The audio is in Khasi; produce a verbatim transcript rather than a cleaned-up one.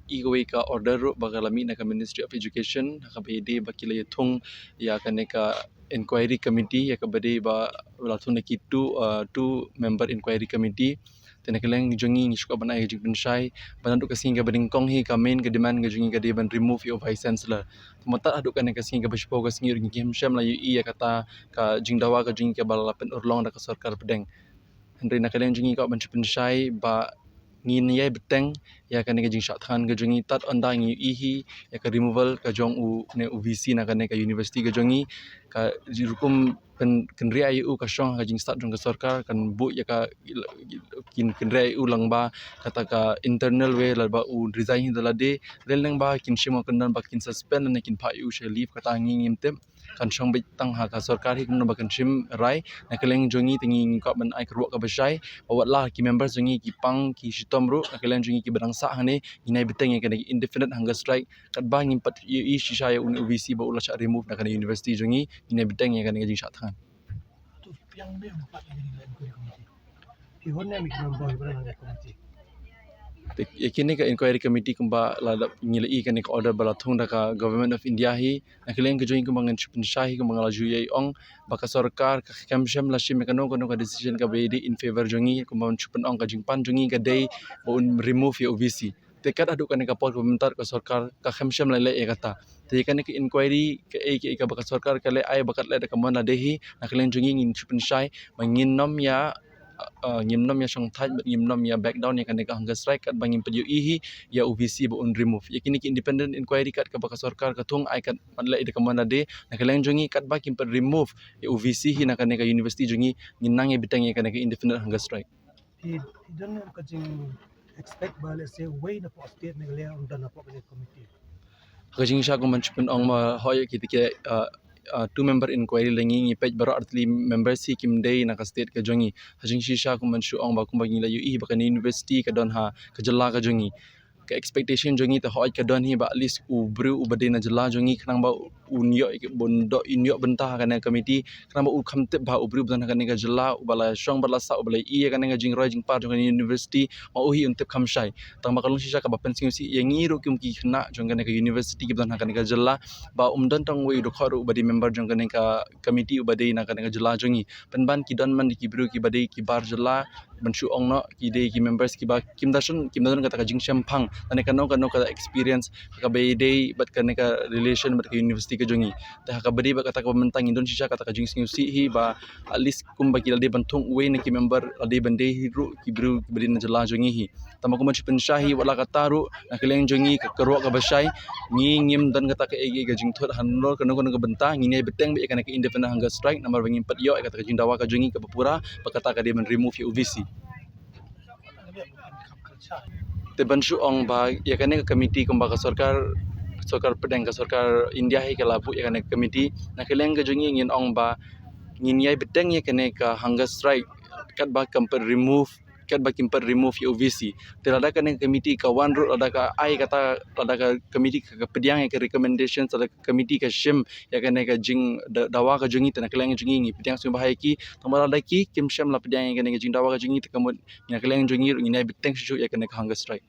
i kawei ka order ruh ba ka la mih na ka Ministry of Education ha kaba ïadei ba ki la ïathung ïa kane ka inquiry committee ïa kaba dei ba la thung na ki two, uh, two member inquiry committee. Te na ka liang jong ngi ngi shu kwah ban ai ka jingpynshai ba naduh ka sngi kaba nyngkong hi ka main ka demand ka jong ngi ka dei ban remove ïa u vice chancellor. Te mynta haduh kane ka sngi kaba shiphew ka sngi ruh ngi kim shym la ïohi ïa kata ka jingdawa ka jong ngi kaba la pynurlong da ka sorkar pdeng. Hynrei na ka liang jong ngi kwah ban shu pynshai ba ngin ïai bteng ïa kane ka jingshah thngan ka jong ngi tad ynda ngi ïohi hi ïa ka removal ka jong u ne u VC na kane ka university ka jong ngi. Ka rukom pyn-, kynriah ïa u ka shong ha ka jingstad jong ka sorkar, kan buh ïa ka, kin kynriah ïa u lyngba kata ka internal way, lada ba u resign hi da lade, lane lyngba kin shim ka kyndon ba kin suspend lane kin phah ïa u sha leave, kata ngi ngim tip. Kan shong beit tang ha ka sorkar hi kumno ba kan shim rai. Na ka liang jong ngi te ngi kwah ban ai ka rukom kaba shai ba wat la ki members jong ngi ki pang ki shitom ruh, na ka liang jong ngi kiba dang sah hangne ngin ïai bteng ïa kane indefinite hunger strike katba ngim pat ïohi shisha ïa une u VC ba u la shah remove na kane university jong ngi, ngin ïai bteng ïa kane ka jingshah thngan. Te ïa kine ka inquiry committee kumba la dep ngi la ïohi kane ka order ba la thung da ka Government of India hi, na ka liang ka jong ngi kumba ngan shu pynshai hi kumba nga la ju ïai ong ba ka sorkar kam shym la shim ïa kano kano ka decision kaba ïadei in favour jong ngi, kumba ngan shu pynong ka jingpan jong ngi ka dei ba un remove ïa u VC. Te kat haduh kane ka por kaba mynta ka sorkar kam shym la leh ïa kata. Te kane ka inquiry kaei kaei kaba ka sorkar ka leh ai ba kat leh da ka mon lade hi, na ka liang jong ngi ngin shu pynshai ba ngin nym ïa, uh, ngim nym ïa shongthait bad ngim nym ïa back down ïa kane ka hunger strike katba ngim pat ïohi hi ïa u VC ba un remove. Ïa kine ki independent inquiry kat kaba ka sorkar ka thung ai kat mat leh da ka mon lade, na ka liang jong ngi katba kim pat remove ïa u VC hi na kane ka university jong ngi, ngin nang ïai bteng ïa kane ka indefinite hunger strike. Te don ka jing expect ba, let's say, uwei na pdeng state Meghalaya un don na pdeng kane ka committee? Ha ka jingshisha kumba ngan shu pynong ma hoi ïa kita ki, uh, uh, two member inquiry la ngi ngi peit baroh artylli members hi kim dei na ka state ka jong ngi. Ha ka jingshisha kumba ngan shu ong ba kumba ngi la ïohi ba kane university ka don ha ka jylla ka jong ngi. Ka expectation jong ngi te hoi ka don hi ba at least u briew uba dei na jylla jong ngi khnang ba un ïoh, un ïoh bynta ha kane ka committee, khnang ba u kham tip ba u briew ba don ha kane ka jylla uba la shong bad la sah uba la ïohi ïa kane ka jingroi jingpar jong kane university, ma u hi un tip kham shai. Tang ba ka long shisha kaba pynsngewsih ïa ngi ruh kum ki khynnah jong kane ka university kiba don ha kane ka jylla, ba um don tang uwei u dkhot ruh uba dei member jong kane ka committee uba dei na kane ka jylla jong ngi. Pynban ki don man ki briew kiba dei ki bar jylla, ban shu ong noh, ki dei ki members kiba kim da shon, kim da don kata ka jingshemphang lane kano kano ka experience ha kaba ïadei bad kane ka relation bad ka university ka jong ngi. Te ha kaba dei bad kata kaba mynta ngin don shisha kata ka jingsngewsih hi ba at least kumba ki la dei ban thung uwei na ki member la dei ban dei hi ruh ki briew kiba dei na jylla jong ngi hi. Tang ba kumba ngan shu pynshai hi wat la katta ruh, na ka liang jong ngi ka rukom kaba shai, ngi ngim don kata kaei kaei ka jingthut halor kano kano ka bynta, ngin ïai bteng beit ïa kane ka indefinite hunger strike namar ba ngim pat ïoh ïa kata ka jingdawa ka jong ngi kaba pura ba kata ka dei ban remove ïa u VC. Te ban shu ong ba ïa kane ka committee kumba ka sorkar, sorkar pdeng, ka sorkar India hi ka la buh ïa kane ka committee, na ka liang ka jong ngi ngin ong ba ngin ïai bteng ïa kane ka hunger strike katba kam pat remove, katba kim pat remove ïa u VC. Te lada kane ka committee ka wan ruh, lada ka ai kata, lada ka committee ka, ka pdiang ïa ka recommendation, lada ka committee ka shim ïa kane ka jing da-, dawa ka jong ngi, te na ka liang jong ngi ngi pdiang sngewbha ïa ki. Tang ba lada ki kim shym la pdiang ïa kane ka jingdawa ka jong ngi, te ka mut na ka liang jong ngi ruh ngin ïai bteng shuh shuh ïa kane ka hunger strike.